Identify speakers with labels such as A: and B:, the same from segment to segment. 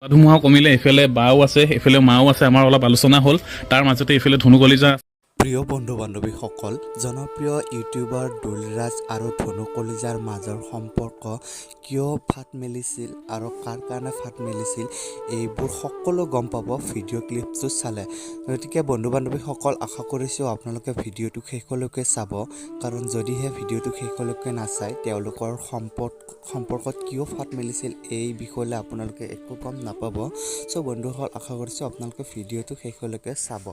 A: ধুমুহাও কমিলে, এইফালে বাও আছে, এইফালে মাও আছে, আমাৰ অলপ আলোচনা হ'ল। তাৰ মাজতে এইফালে ধনু কলিজা।
B: প্ৰিয় বন্ধু বান্ধৱীসকল, জনপ্ৰিয় ইউটিউবাৰ দুলৰাজ আৰু ধনু কলিজাৰ মাজৰ সম্পৰ্ক কিয় ফাট মেলিছিল আৰু কাৰ কাৰণে ফাট মেলিছিল, এইবোৰ সকলো গম পাব ভিডিঅ' ক্লিপটো চালে। গতিকে বন্ধু বান্ধৱীসকল, আশা কৰিছোঁ আপোনালোকে ভিডিঅ'টো শেষলৈকে চাব, কাৰণ যদিহে ভিডিঅ'টো শেষলৈকে নাচায়, তেওঁলোকৰ সম্পৰ্কত কিয় ফাট মেলিছিল এই বিষয়লৈ আপোনালোকে একো গম নাপাব। চ' বন্ধুসকল, আশা কৰিছোঁ আপোনালোকে ভিডিঅ'টো শেষলৈকে চাব।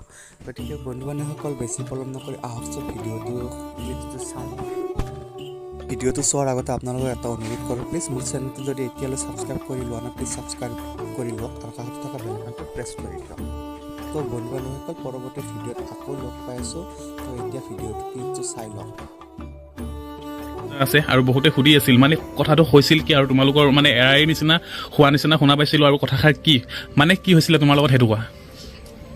B: গতিকে বন্ধু বান্ধৱীসকল, বেছি পলম নকৰি আহকচোন ভিডিঅ'টো ক্লিপটো চাওঁ। ভিডিঅ'টো চোৱাৰ আগতে আপোনালোকক এটা অনুৰোধ কৰোঁ, প্লিজ মোৰ চেনেলটো যদি এতিয়ালৈ ছাবস্ক্ৰাইব কৰি লোৱা নাই, প্লিজ ছাবস্ক্ৰাইব কৰি লওক আৰু কাষত থকা বেল আইকনটো প্ৰেছ কৰি দিয়ক। তো বন্ধু বান্ধৱীসকল, পৰৱৰ্তী ভিডিঅ'ত আকৌ লগ পাই আছোঁ। তো এতিয়া ভিডিঅ'টো ক্লিপটো চাই লওক।
A: আছে আৰু বহুতে সুধি আছিল, মানে কথাটো হৈছিল কি আৰু তোমালোকৰ মানে এৰাই নিচিনা হোৱা নিচিনা শুনা পাইছিলোঁ আৰু কথাষাৰ কি, মানে কি হৈছিলে তোমাৰ লগত, সেইটো কোৱা।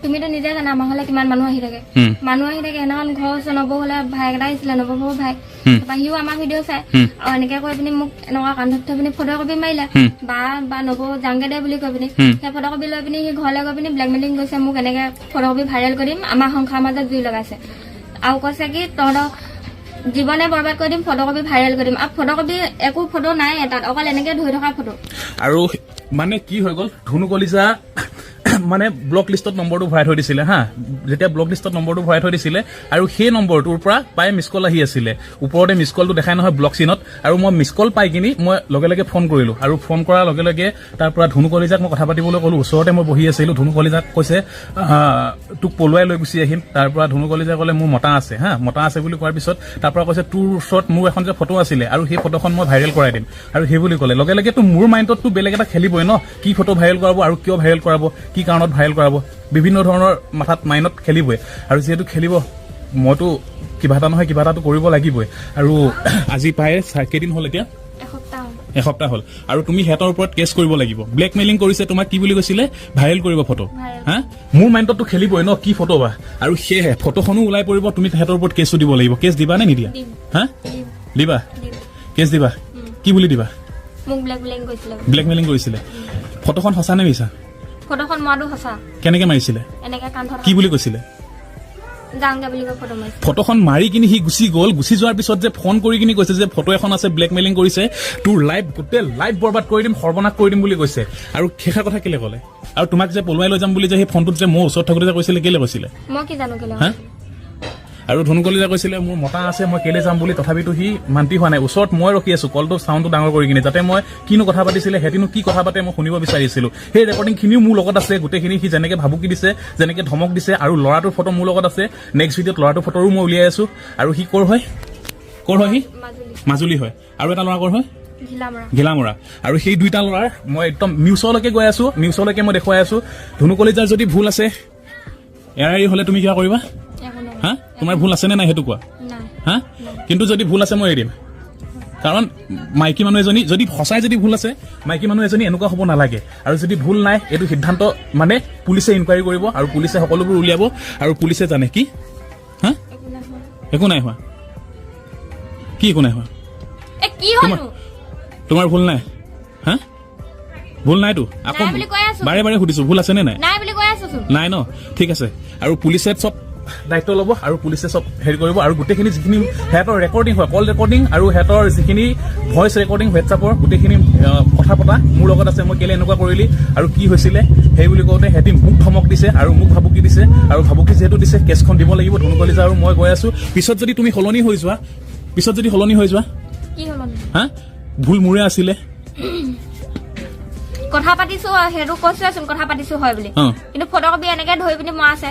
C: তুমিতো নিজে জানা, আমাৰ ঘৰলে কিমান মানুহ আহি থাকে। মানুহ আহি থাকে। সেইদিনাখন ঘৰৰ ওচৰৰ নবৌ হ'লে ভায়েক এটা আহিছিলে, নবৌ ভায়েক। তাৰপৰা সিও আমাৰ ভিডিঅ' চাই আৰু এনেকে কৈ পিনি মোক এনেকুৱা কান্ধত থৈ পিনি ফটো কপি মাৰিলে, বা বা নবৌ যাংগে দে বুলি কৈ পিনি। সেই ফটো কপি লৈ পিনি সি ঘৰলৈ গৈ পিনি ব্লেকমেইলিং কৰিছে মোক, এনেকে ফটো কপি ভাইৰেল কৰিম, আমাৰ সংসাৰৰ মাজত জুই লগাইছে আৰু কৈছে কি তহঁতৰ জীৱনে বৰবাদ কৰি দিম, ফটো কপি ভাইৰেল কৰি দিম। আৰু ফটো কপি একো ফটো নাই তাত, অকল এনেকে ধৰি থকা ফটো।
A: আৰু মানে কি হৈ গ'ল, ধনু কলিজা মানে ব্লক লিষ্টত নম্বৰটো ভৰাই থৈ দিছিলে। হা, যেতিয়া ব্লক লিষ্টত নম্বৰটো ভৰাই থৈ দিছিলে আৰু সেই নম্বৰটোৰ পৰা প্ৰায় মিছ কল আহি আছিলে। ওপৰতে মিছ কলটো দেখাই নহয় ব্লক চিনত। আৰু মই মিছ কল পাই কিনি মই লগে লগে ফোন কৰিলোঁ আৰু ফোন কৰাৰ লগে লগে তাৰ পৰা ধনু কলিজাক মই কথা পাতিবলৈ ক'লোঁ। ওচৰতে মই বহি আছিলোঁ। ধনু কলিজাক কৈছে, "তোক পলুৱাই লৈ গুচি আহিম।" তাৰ পৰা ধনু কলিজাই ক'লে, "মোৰ মতা আছে।" হা, মতা আছে বুলি কোৱাৰ পিছত তাৰ পৰা কৈছে, "তোৰ ওচৰত মোৰ এখন যে ফটো আছিলে আৰু সেই ফটোখন মই ভাইৰেল কৰাই দিম" আৰু সেই বুলি ক'লে। লগে লগেতো মোৰ মাইণ্ডততো বেলেগ এটা খেলিবই ন, কি ফটো ভাইৰেল কৰাব আৰু কিয় ভাইৰেল কৰাব, কি কাৰণত ভাইৰেল কৰাব, বিভিন্ন ধৰণৰ মাথাত মাইণ্ডত খেলিবই। আৰু যিহেতু খেলিব, মইতো কিবা এটা নহয় কিবা এটাতো কৰিব লাগিবই। আৰু আজি প্ৰায় কেইদিন হ'ল এতিয়া?
C: এসপ্তাহ হ'ল।
A: এসপ্তাহ হ'ল। আৰু তুমি সিহঁতৰ ওপৰত কেছ কৰিব লাগিব। ব্লেকমেইলিং কৰিছে তোমাক। কি বুলি কৈছিলে? ভাইৰেল কৰিব ফটো।
C: ভাইৰেল।
A: হা, মোৰ মাইণ্ডততো খেলিবই ন, কি ফটো বা, আৰু সেয়েহে ফটোখনো ওলাই পৰিব। তুমি সিহঁতৰ ওপৰত কেছটো দিব লাগিব। কেছ দিবা নে নিদিয়া?
C: দিম।
A: হা?
C: দিম।
A: দিবা?
C: দিম।
A: কেছ দিবা? কি বুলি দিবা?
C: মোক ব্লেকমেইলিং কৰিছিলে।
A: ব্লেকমেইলিং কৰিছিলে। ফটোখন সঁচা নে মিছা?
C: ফটোখন মৰাটো সঁচা।
A: কেনেকে মাৰিছিলে?
C: এনেকে কান্ধত।
A: কি বুলি কৈছিলে?
C: যাওঁগে বুলি কৈ ফটো মাৰিছে।
A: ফটোখন মাৰি কিনি সি গুচি গ'ল। গুচি যোৱাৰ পিছত যে ফোন কৰি কিনি কৈছে যে ফটো এখন আছে, ব্লেকমেইলিং কৰিছে, তোৰ লাইফ, গোটেই লাইফ বৰবাদ কৰি দিম, সৰ্বনাশ কৰি দিম বুলি কৈছে। আৰু শেষৰ কথা কেলে ক'লে? আৰু তোমাক যে পলুৱাই লৈ যাম বুলি যে সেই ফোনটোত যে মোৰ ওচৰত থাকোঁতে যে কৈছিলে, কেলে কৈছিলে?
C: মই কি জানো কেলে।
A: হা, আৰু ধনু কলিজা কৈছিলে, "মোৰ মতা আছে, মই কেলে যাম" বুলি। তথাপিতো সি মান্তি হোৱা নাই। ওচৰত মই ৰখি আছো, কলটো চাউণ্ডটো ডাঙৰ কৰি কিনি, যাতে মই কিনো কথা পাতিছিলে, সিহঁতিনো কি কথা পাতে মই শুনিব বিচাৰিছিলো। সেই ৰেকৰ্ডিংখিনিও মোৰ লগত আছে গোটেইখিনি, সি যেনেকে ভাবুকি দিছে, যেনেকে ধমক দিছে। আৰু ল'ৰাটোৰ ফটো মোৰ লগত আছে। নেক্সট ভিডিঅ'ত ল'ৰাটোৰ ফটোও মই উলিয়াই আছো। আৰু সি ক'ৰ হয়? ক'ৰ হয় সি?
C: মাজুলী।
A: মাজুলী হয়। আৰু এটা ল'ৰা ক'ৰ হয়?
C: ঘিলামৰা।
A: ঘিলামৰা। আৰু সেই দুইটা ল'ৰাৰ মই একদম নিউজলৈকে গৈ আছো, নিউজলৈকে মই দেখুৱাই আছো। ধনু কলিজাৰ যদি ভুল আছে, এৰা এৰি হ'লে তুমি কিবা কৰিবা?
C: একো নহয়।
A: হা, তোমাৰ ভুল আছেনে নাই সেইটো কোৱা।
C: নাই।
A: হা, কিন্তু যদি ভুল আছে মই এৰি দিম। কাৰণ মাইকী মানুহ এজনী যদি সঁচাই যদি ভুল আছে, মাইকী মানুহ এজনী এনেকুৱা হ'ব নালাগে। আৰু যদি ভুল নাই, এইটো সিদ্ধান্ত মানে পুলিচে ইনকুৱাৰী কৰিব আৰু পুলিচে সকলোবোৰ উলিয়াব আৰু পুলিচে জানে কি। হা?
C: একো নাই হোৱা।
A: একো নাই হোৱা? কি একো নাই হোৱা?
C: এ, কি হ'লনো?
A: তোমাৰ ভুল নাই? হা, ভুল নাইতো আকৌ?
C: নাই বুলি কৈ আছো।
A: বাৰে বাৰে সুধিছো, ভুল আছেনে নাই?
C: নাই বুলি কৈ আছোচোন।
A: নাই ন? ঠিক আছে। আৰু পুলিচে চব দায়িত্ব ল'ব আৰু পুলিচে চব হেৰি কৰিব। আৰু গোটেইখিনি যিখিনি সিহঁতৰ ৰেকৰ্ডিং হয়, কল ৰেকৰ্ডিং আৰু সিহঁতৰ যিখিনি ভইচ ৰেকৰ্ডিং হোৱাটছআপৰ, গোটেইখিনি কথা পতা মোৰ লগত আছে। মই কেলে এনেকুৱা কৰিলি আৰু কি হৈছিলে সেই বুলি কওঁতে সিহঁতি মোক ধমক দিছে আৰু মোক ভাবুকি দিছে। আৰু ভাবুকি যিহেতু দিছে, কেছখন দিব লাগিব। ধনু কলিজা আৰু মই গৈ আছো। পিছত যদি তুমি সলনি হৈ যোৱা, পিছত যদি সলনি হৈ যোৱা?
C: কি হ'লনো?
A: হা, ভুল মোৰে আছিলে।
C: কথা পাতিছো আৰু সেইটো কৈছোৱেচোন, কথা পাতিছো হয় বুলি। কিন্তু ফটো কপি এনেকে ধৰি পিনি মৰা আছে,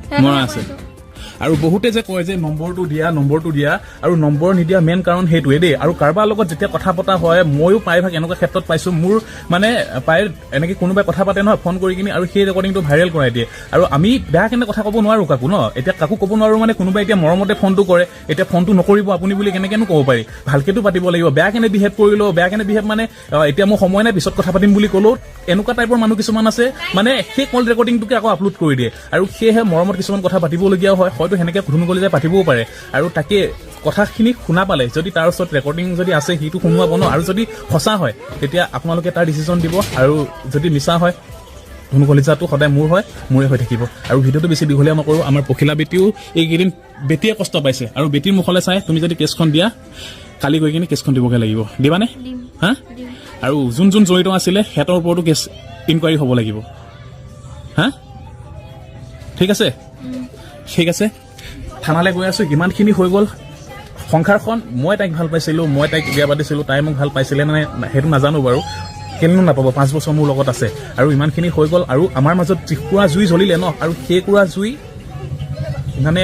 C: সেইটো
A: মৰা আছে।
C: কৈছো।
A: আৰু বহুতে যে কয় যে নম্বৰটো দিয়া, নম্বৰটো দিয়া, আৰু নম্বৰ নিদিয়া মেইন কাৰণ সেইটোৱে দেই। আৰু কাৰোবাৰ লগত যেতিয়া কথা পতা হয়, ময়ো প্ৰায়ভাগ এনেকুৱা ক্ষেত্ৰত পাইছো, মোৰ মানে প্ৰায় এনেকে কোনোবাই কথা পাতে নহয় ফোন কৰি কিনি আৰু সেই ৰেকৰ্ডিংটো ভাইৰেল কৰাই দিয়ে। আৰু আমি বেয়া কেনে কথা ক'ব নোৱাৰো কাকো ন। এতিয়া কাকো ক'ব নোৱাৰো মানে কোনোবাই এতিয়া মৰমতে ফোনটো কৰে, এতিয়া ফোনটো নকৰিব আপুনি বুলি কেনেকেনো ক'ব পাৰি? ভালকেতো পাতিব লাগিব। বেয়া কেনে বিহেভ কৰিলেও, বেয়া কেনে বিহেভ মানে এতিয়া মোৰ সময় নাই, পিছত কথা পাতিম বুলি ক'লেও এনেকুৱা টাইপৰ মানুহ কিছুমান আছে, মানে সেই কল ৰেকৰ্ডিংটোকে আকৌ আপলোড কৰি দিয়ে। আৰু সেয়েহে মৰমত কিছুমান কথা পাতিবলগীয়াও হয়। হয়তো সেনেকে ধুনু কলিজাই পাতিবও পাৰে আৰু তাকে কথাখিনি শুনা পালে যদি তাৰ ওচৰত ৰেকৰ্ডিং যদি আছে, সিটো শুনোৱাব ন। আৰু যদি সঁচা হয়, তেতিয়া আপোনালোকে তাৰ ডিচিশ্যন দিব আৰু যদি মিছা হয়, ধনু কলিজাটো সদায় মোৰ হয়, মোৰে হৈ থাকিব। আৰু ভিডিঅ'টো বেছি দীঘলীয়া নকৰোঁ। আমাৰ পখিলা বেটীও এইকেইদিন বেটীয়ে কষ্ট পাইছে আৰু বেটীৰ মুখলৈ চাই তুমি যদি কেছখন দিয়া, কালি গৈ কিনে কেছখন দিবগৈ লাগিব। দিবানে?
C: দিম।
A: হা?
C: দিম।
A: আৰু যোন যোন জড়িত আছিলে, সিহঁতৰ ওপৰতো কেছ ইনকুৱাৰী হ'ব লাগিব। হা, ঠিক আছে, ঠিক আছে। থানালৈ গৈ আছোঁ। ইমানখিনি হৈ গ'ল সংসাৰখন। মই তাইক ভাল পাইছিলোঁ, মই তাইক বিয়া পাতিছিলোঁ। তাই মোক ভাল পাইছিলে নে সেইটো নাজানো বাৰু। কেলেনো নাপাব, 5 বছৰ মোৰ লগত আছে। আৰু ইমানখিনি হৈ গ'ল আৰু আমাৰ মাজত যিকুৰা জুই জ্বলিলে ন, আৰু সেইকুৰা জুই মানে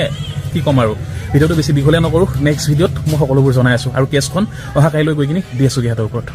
A: কি ক'ম। আৰু ভিডিঅ'টো বেছি দীঘলীয়া নকৰোঁ। নেক্সট ভিডিঅ'ত মই সকলোবোৰ জনাই আছোঁ আৰু কেছখন অহা কাইলৈ গৈ কিনি দি আছোঁগৈ সিহঁতৰ ওপৰত।